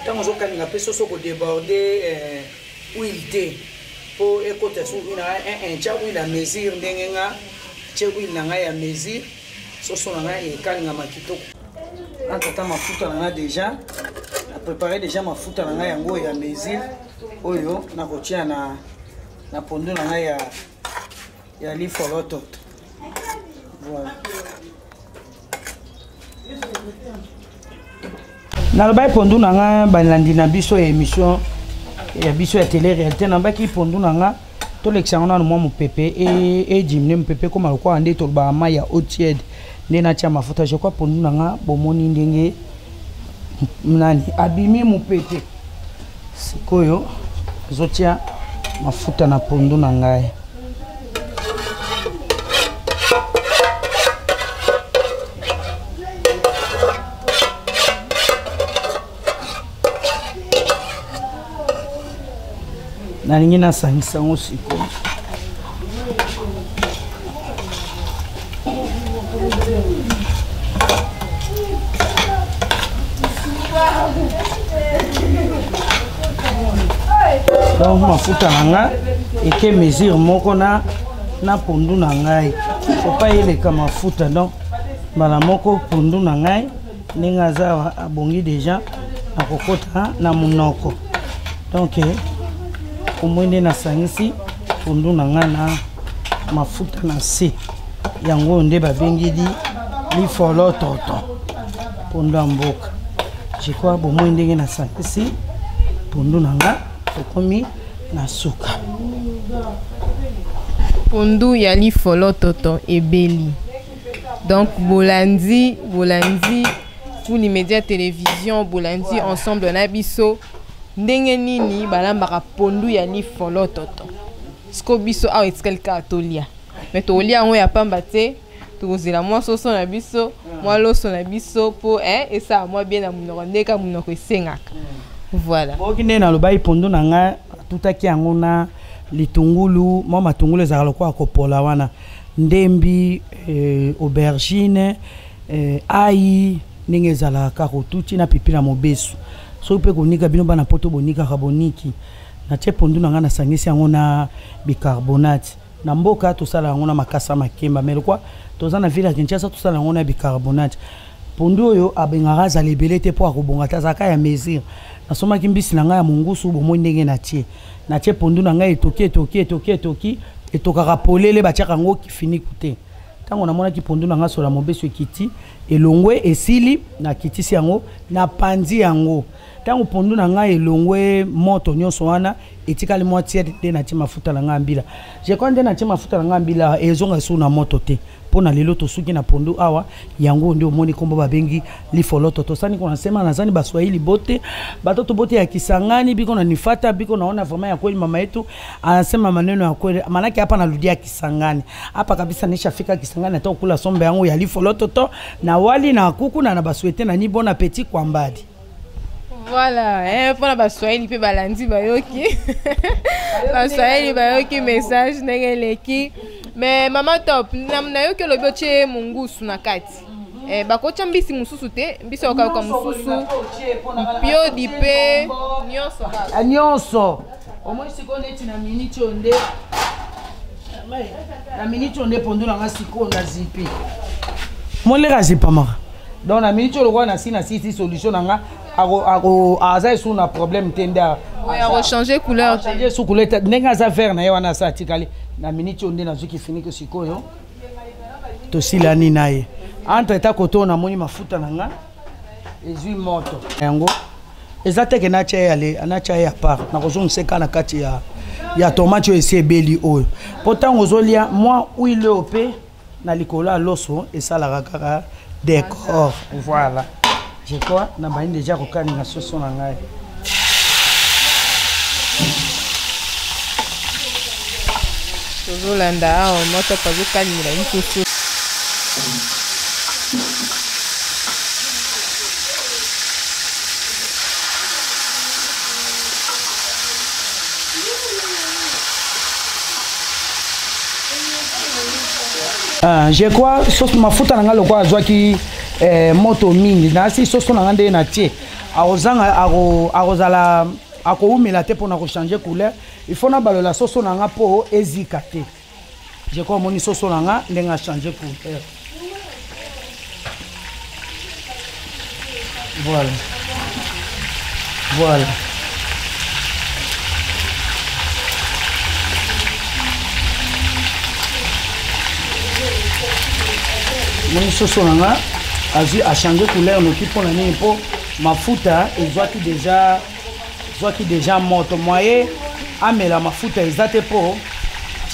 ntango ozokalinga mpe soso kodéborde huile te mpo ekota so huile na tia huile ya mesure ndenge nga tie huile na ngai ya mesure, soso na ngai ekalingama kitoko. Entre temps mafuta na ngai déjà na préparé déjà mafuta na ngai yango ya mesure oyo nakotia na pondu na ngai ya lifolo toto. Voilà, nalobaki pondu na nga, balandi na biso ya émission ya biso ya télé réalité, nalobaki pondu na nga tolekisa yango nano mwa mopepe edimine mopepe ekóma lokola nde tolobaka mai ya eau tiède nde natia mafuta. Je crois pondu na nga bomoni ndenge nani abimi mopepe. Sikoyo ezotia mafuta na pondu na ngai. Nalingi nasangisa yango sikoyo. Donc mafuta na nga eke mesure moko na na pondu na ngai, faut pas eleka mafuta. Donc mbala moko pondu na ngai ndenge aza awa abongi deja nakokota na monoko. Donc omoi nde nasangisi pondu na ngai na mafuta na se, yango oyo nde babengi di lifolo toto, pondu ya mboka. Je crois bomoi ndenge nasangisi pondu na nga, tokomi na suka. Pondu ya lifolo toto ebeli. Donc bolandi, bolandi Kuli Media Télévision, bolandi ensemble na biso ndenge nini balambaka pondu ya lifolo toto. Siko biso awa etikali kaka tolia, mais tokolia yango ya pamba te, tokozela mwa soso na biso, mwa loso na biso mpo esala mwa bien na monoko ndenge monoko esengaka. Voilà. Boyoki nde nalobaki pondu na ngai atutaki yango na litungulu, mwa matungulu ezalaka lokola kopola wana, ndembi, aubergine, ai ndenge ezalaka kaka otuti na pipi na mobesu. Soki mpe konika bino bana poto bonikaka boniki. Natie pondu na ngai nasangisi yango na bicarbonate. Na mboka tosala yango na makasa makemba, mais lokwa toza na ville ya Kinshasa tosala yango na bicarbonate. Pondu oyo abengaka azala ebele te mpo akobonga te, azalaka ya mesure. Nasomaki mbisi na ngai ya mongusu, bomoi ndenge natie. Natie pondu na ngai etoki, etoki, etoki, etoki, etokaka polele, batiaka yango kifiniku te. Ntango namonaki pondu na ngai sola mobesu ekiti, elongwe esili, nakitisi yango, napanzi yango. Ntango pondu na ngai elongwe moto nyonso wana, etikali mwa tiède nde natie mafuta na ngai ya mbila. Je crois nde natie mafuta na ngai ya mbila ezonga lisusu na moto te. Mpo na lelo tosuki na pondu awa, yango nde omoni kombo babengi lifoloto. Tosani kona sema nazani baswahili bote, batoto bote ya Kisangani biko na nifata biko naona vraiment ya kweli mama yetu anasema maneno ya kweli, manake hapa narudia Kisangani hapa kabisa, nishafika Kisangani hata kula sombe yangu ya lifoloto to na wali na kuku na na baswete na ni bon appétit kwa mbadi. Voilà, mpona baswahili mpe balandi bayoki. Baswahili bayoki message ndenge eleki. Mais mama Top, nayoki olobi otie mongusu na kati. Bakotya mbisi mosusu te, mbisi ya kokayoka mosusu, mpiodi mpe nyonso kaka. Nyonso. Omoni sikoyo neti na miniti oyo nde, na miniti oyo nde pondu na nga sikoyo na zipi. Moleka azipamaka. Donc na miniti oyo lokola na si na sisi solution na nga, aza esu na problème te nde Oyo akochanger couleur te. Changer su couleur te. Ndenge aza vert na ye wana asa atikali. Na miniti oyo nde nazwi kifiniko sikoyo. Tosilani na ye. Entre temps koto namoni mafuta na nga ezwi moto. Yango eza te ke natia ye ale, natia ye à part. Nakozongisa kaka na kati ya tomate oyo esi ebeli oyo. Po ntango ozolia mwa huile oyo pe na likolo ya loso esalaka kaka décor. Voilà. Je crois na bandi déjà kokalinga soso na ngai. Tozolanda awa moto azokalingela biso soso. Je crois sauce mafuta na nga lokola azwaki moto mingi na si soso na nga ndenge na tie akozanga, akozala, akoumela te mpona kochanger couleur. Il faut na balola soso na nga mpo ezika te. Je crois omoni soso na nga ndenge a changer couleur. Voilà. Voilà. Moni soso na nga azwi a changer couleur noki mpona nini? Mpo mafuta ezwaki déjà, ezwaki déjà moto, moyen amela mafuta eza te mpo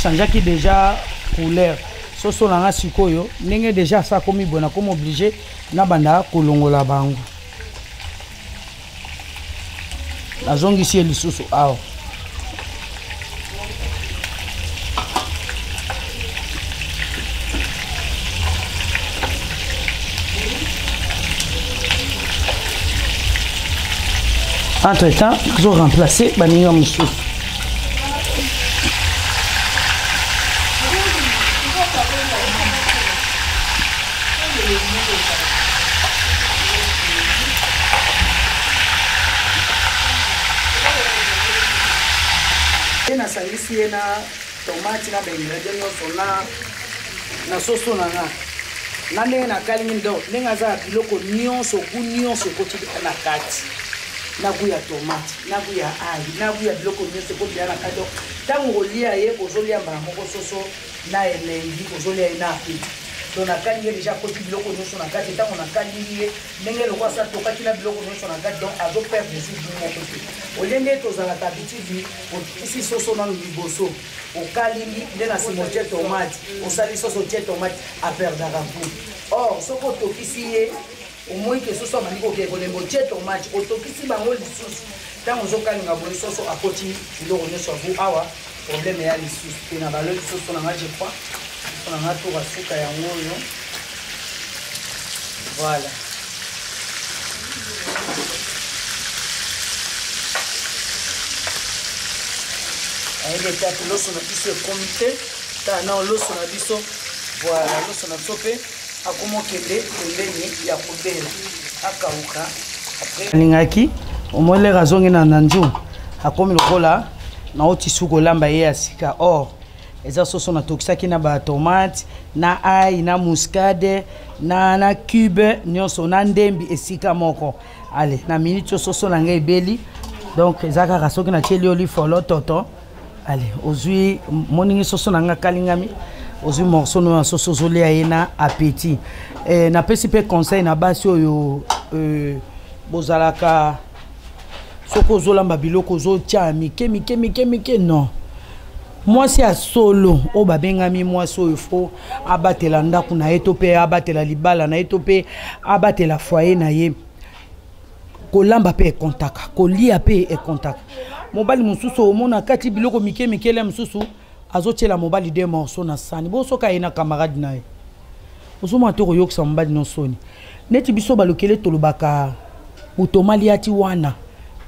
changeaki déjà couleur. Soso na nga sikoyo ndenge déjà asa akomi boye, nakomi obligé nabanda kolongola bango. Nazongisi ye lisusu awa. Entre temps, nazo remplacer baninga mosusu. Ye nasangisi ye na tomate na baingredient nyonso na soso na nga na ndenge nakalingi, donc ndenge aza na biloko nyonso, gu nyonso ekoti na kati, na gu ya tomate, na gu ya ail, na gu ya biloko nyonso ekoti ya na kati. Donc ntango kolia ye, ozolia mbala moko soso na elengi, ozolia ye na appétit. Donc nakalingi ye déjà, akoti biloko nyonso na kati. Ntango nakalingi ye ndenge lokola sa tokaki na biloko nyonso na kati, donc azoperdre su gu moko te. Olie nde tozalaka habitude, otisi soso nanu liboso, okalingi, nde na nsima otie tomate, osali soso, otie tomate, aperdaka goût. Or soki otokisi ye, omoi ke soso abandi kokende kolemba, otie tomate, otokisi bango lisusu, ntango ozokalinga boye, soso akoti biloko nyonso ya goût. Awa problème ya lisusu te. Na baloki soso na nga, je crois soso na nga toka suka yango oyo. Voilà. Ayebi etape loso na biso ekomi te. Tala nao loso na biso. Voilà, loso na biso mpe akoma okende pembeni ya kobela, akauka. Alingaki omoi lere azongi na nanju, akomi lokola nauti su kolamba ye ya sika. Or eza soso natokisaki na batomate, na ail, na muscade, na cube nyonso, na ndembi esika moko. Ale na minute oyo soso na ngai ebeli. Donc eza kaka soki natieli yo lifolo toto. Ale ozwi moningi soso na ngai kalingami, ozwi morceau no ya soso, ozolia ye na appétit. Napesi mpe conseil na basi oyo bozalaka, soki ozolamba biloko, ozotia mike mike mike mike. Non, mwasi ya solo oyo babengami mwasi oyo fo abatela ndako na ye, to mpe abatela libala na ye, to mpe abatela foyer na ye. Kolamba mpe ekontaka, kolia mpe ekontaka. Mobali mosusu omona kati biloko mike mike, le mosusu azotiela mobali deux morceaux na sani. Bo soki aye na camarade na ye, ozomona te koyokisa mobali no soni. Neti biso balokele tolobaka botomali ati wana,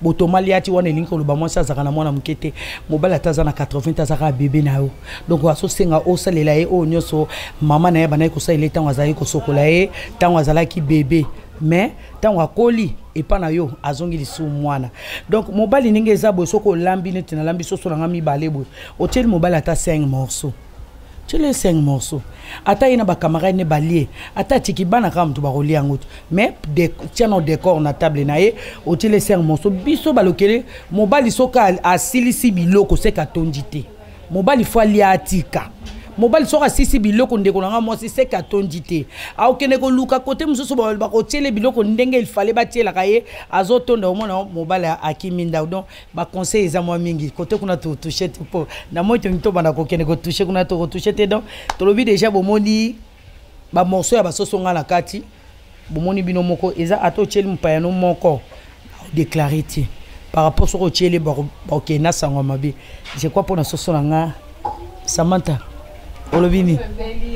botomali ati wana elingi koloba mwasi azalaka na mwana moke te. Mobali ata aza na 80, azalaka bebe na yo. Donc azosenga osalela ye oyo nyonso mama na ye bandaki kosalela ye ntango azalaki kosokola ye, ntango azalaki bebe. Mais ntango akoli epa na yo, azongi lisusu mwana. Donc mobali ndenge eza boye, soki olambi neti nalambi soso na nga mibale boye, otieli mobali ata 5 morceaux, tieli 5 morceaux, ata ye na bacamarade ne balie, ata atiki bana kaka moto bakolia yango te, mais tia na décor na table na ye, otieli 5 morceaux. Biso balokele, mobali soki asilisi biloko, seke atondi te. Mobali fo alia atika. Mobali soki asisi biloko, ndeko na nga mwasi, seke atondi te. Akokende koluka kote mosusu bakotiele biloko ndenge ilfale batielaka ye, azotonda. Omona mobali akimi ndako. Donc baconseil eza mwa mingi kote kuna, totouche te mpo na moi tongi tobanda kokende kotouche kuna, tokotouche te. Donc tolobi déjà, bomoni bamorceau ya basoso nga na kati, bomoni bino moko. Eza ata otieli mopaya no moko, déclaré te par rapport soki otieli bakokende na sango ya mabe. Je crois mpona soso na nga, Samantha, olobi nini?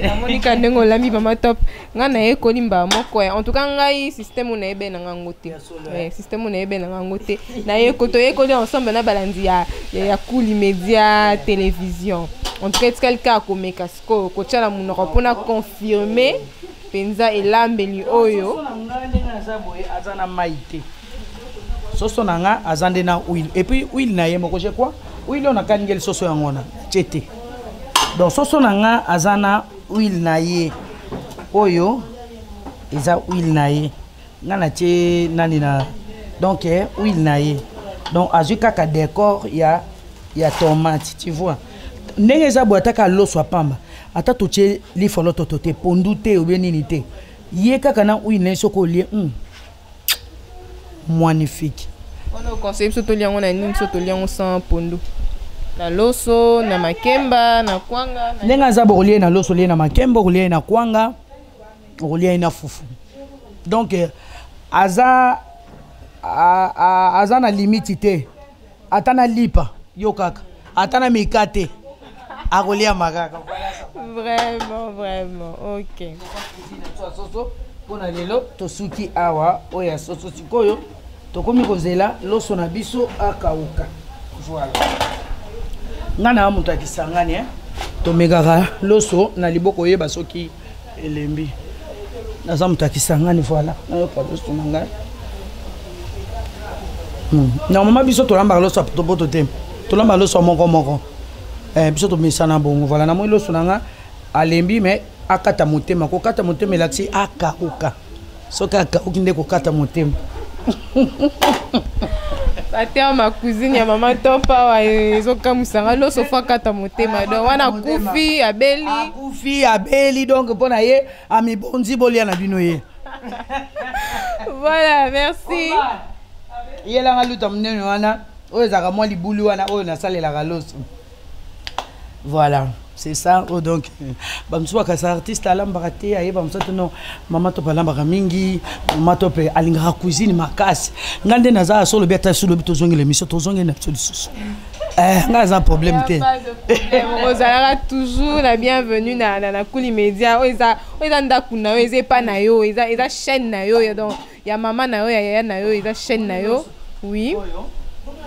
Namonika ndenge olambi, mama Top. Ngai nayekoli mbala moko. En tout cas ngai système oyo nayebe na ngango te, système oyo nayebe na ngango te. Nayeko, toyekoli ensemble na balandi ya Kuli Média Télévision. En tout cas etikali kaka komeka sikoyo, kotia na monoko mpona confirmer mpenza elambeli oyo. Ndenge aza boye, aza na mai te. Soso na nga aza nde na huile, et puis huile na ye moko, je crois huile oyo nakaningeli soso yango wana tie te. Donc soso na nga aza na huile na ye, oyo eza huile na ye nga natie nani na, donc huile na ye. Donc azwi kaka décor ya tomate. Tu vois ndenge eza boye, ataka loso ya pamba, ata totie lifolo toto te, pondu te, obie nini te, ye kaka na huile na ye, soki olie, magnifique. Wana oconseille biso tolia yango na nini? Biso tolia yango sans pondu, na loso, na makemba, na kwanga? Ndenge aza bokolia ye na loso, olie na makemba, okolia ye na kwanga, okolia ye na fufu. Donc aza na limite te. Ata na lipa yo kaka, ata na mikate, akoliama kaka. Vraiment, vraiment, ok. Soso mpona lelo tosuki awa. Oyo ya soso, sikoyo tokomi kozela loso na biso akauka. Voilà, ngai na moto ya Kisangani, eh? Tomekaka loso na liboko, oyeba soki elembi. Naza moto ya Kisangani, voilà. Nayoka loso na ngai. Normalement biso tolambaka loso ya potopoto te, tolambaka loso ya moko moko. Biso tomesana bongo, voilà. Namoni loso na nga alembi, mais akata motema. Kokata motema elakisi akauka. Soki akauki nde kokata motema. Baterme ya cuisine ya Mama Top awa ezokamwisanga. Loso faut akata motema, donc wana akufi, abeli. Akufi, abeli, donc mpo na ye amibonzi, bolia na bino ye. Voilà, merci. Yelanga luta monene wana oyo ezalaka mwa libulu wana oyo nasalelaka loso. Voilà, c'est ça. Oh, donc bamosusu bakasa artiste alambaka te, ayeba mosusu te. Non, Mama Top alambaka mingi. Mama Top alingaka cuisine makasi. Nga nde naza so olobi, ata so olobi tozongela émission, tozongeli na biso lisusu. Nga aza problème te. Ozalaka toujours la bienvenue na Kuli Média. Oyo eza ndako na yo, eza epa na yo, eza chaîne na yo, donc ya mama na yo, ya yaya na yo, eza chaîne na yo, oui.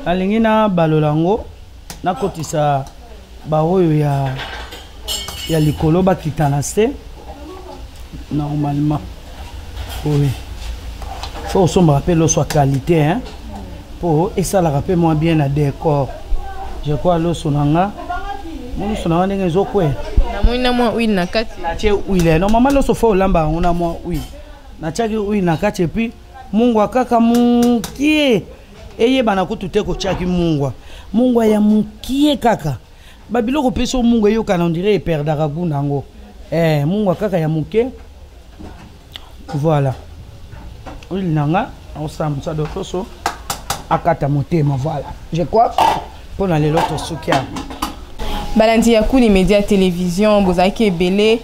Nalingi na balola yango, nakotisa baoyo ya likolo bakita na se. Normalement, oui, faut osombaka mpe loso ya qualité, hein, mpo esalaka mpe mwa bien na décor. Je crois loso na nga, mo loso na nga ndenge ezokweya. Namoni na mwa huile na kati. Natie huile. Normalement loso faut olamba yango na mwa huile. Natiaki huile na kati et puis mungwa kaka mokie, eyebana kutu te kotiaki mungwa, mungwa ya mokie kaka. Babiloko mpe so mungwa eyokana, on dirait eperdaka goût nango. Mungwa kaka ya moke, voilà. Huile na nga aosala mosala do soso akata motema. Voilà, je crois mpo na lelo tosuki awa. Balandi ya Kuli Média Télévision, bozalaki ebele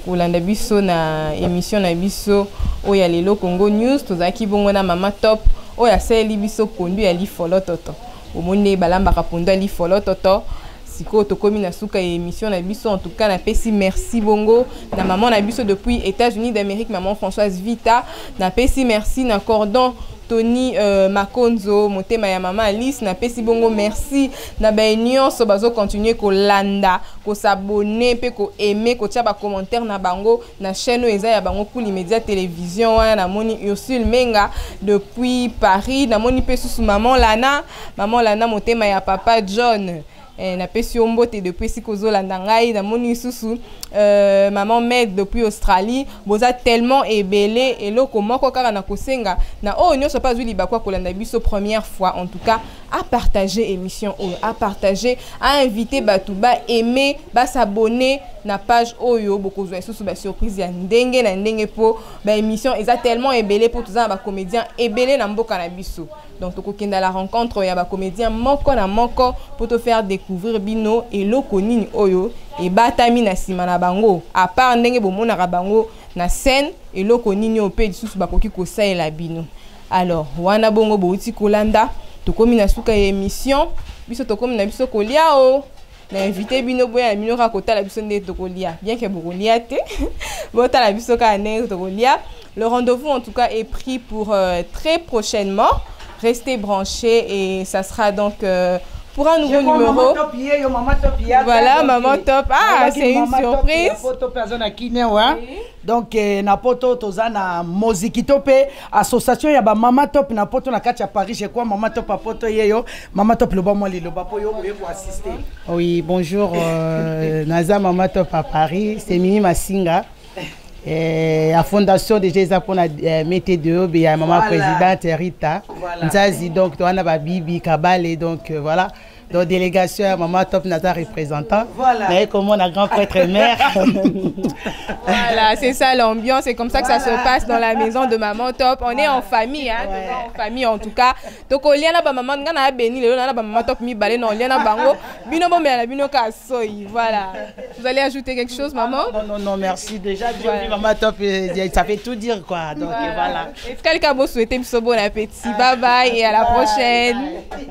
kolanda biso na émission na biso oyo ya lelo, Congo News. Tozalaki bongo na Mama Top oyo asaleli biso pondu ya lifolo toto. Omoni ndenge balambaka pondu ya lifolo toto. Sikoyo tokómi na suka ya émission na biso. En tout cas, napesi merci bongo na mama na biso depuis États-Unis d'Amérique, maman Françoise Vita. Napesi merci na cordon Tony Makonzo, motema ya mama Alice. Napesi bongo merci na baye nyonso bazocontinue kolanda, kos'abonner mpe koaimer, kotia bacommentaire na bango na chaîne oyo eza ya bango, Kuli Média Télévision. Wana namoni Ursule Menga depuis Paris, namoni mpe susu maman Lana, maman Lana, motema ya papa John. Napesi yo mbote depuis esika ozolanda ngai. Namoni lisusu maman Med depuis Australie. Boza tellement ebele. Eloko moko kaka na kosenga na oyo nyonso mpe azwi libaku kolanda biso première fois, en tout cas apartager émission oyo, apartager, ainviter bato baaimer, bas'abonner na page oyo. Bokozwa lisusu basurprise ya ndenge na ndenge mpo baémission eza tellement ebele, mpo toza na bacomédien ebele na mboka na biso. Donc tokokenda la rencontre ya bacomédien moko na moko mpo tofaire découvrir bino eloko nini oyo ebatami na nsima na bango, à part ndenge bomonaka bango na scène, eloko nini oyo mpe lisusu bakoki kosalela bino. Alors wana bongo bouti kolanda, tokomi na suka ya émission. Biso tokomi na biso kolia o na invité bino, boya na bino kaka kotala biso ndenge tokolia, bien que bokolia te, botala biso kaka ndenge tokolia. Le rendez-vous en tout cas est pris pour très prochainement. Restez branchés et ça sera donc pour un nouveau numéro. Voilà, Maman Top. Ah, c'est une surprise. Donc na poto toza na moziki to mpe association ya bamama top na poto, na kati ya Paris. Je crois Mama Top apoto ye yo. Mama Top, loba mwa liloba mpo yo oye koassister. Oui, bonjour, naza Mama Top à Paris, c'est Mimi Masinga. La fondation déjà eza mpona mete de obe ya mama présidente Rita Nzazi. Donc towana babibi Kabale, donc voilà, donc délégation ya Mama Top, naza représentant. Naye komona grand prêtre mère. Voilà, c'est ça l'ambiance, c'est comme ça que ça se passe dans la maison de Maman Top. On est en famille, hein, en famille en tout cas. Tokolia na ba maman nga na béni lelo na ba Mama Top mibale na olia na bango. Bino bomela na bino ka soyi. Voilà. Vous allez ajouter quelque chose, maman? Non, non, non, merci. Déjà, voilà. Maman Top, ça fait tout dire, quoi. Donc voilà. Est-ce quelqu'un vous souhaiter bon appétit? Bye bye et à la prochaine. Bye.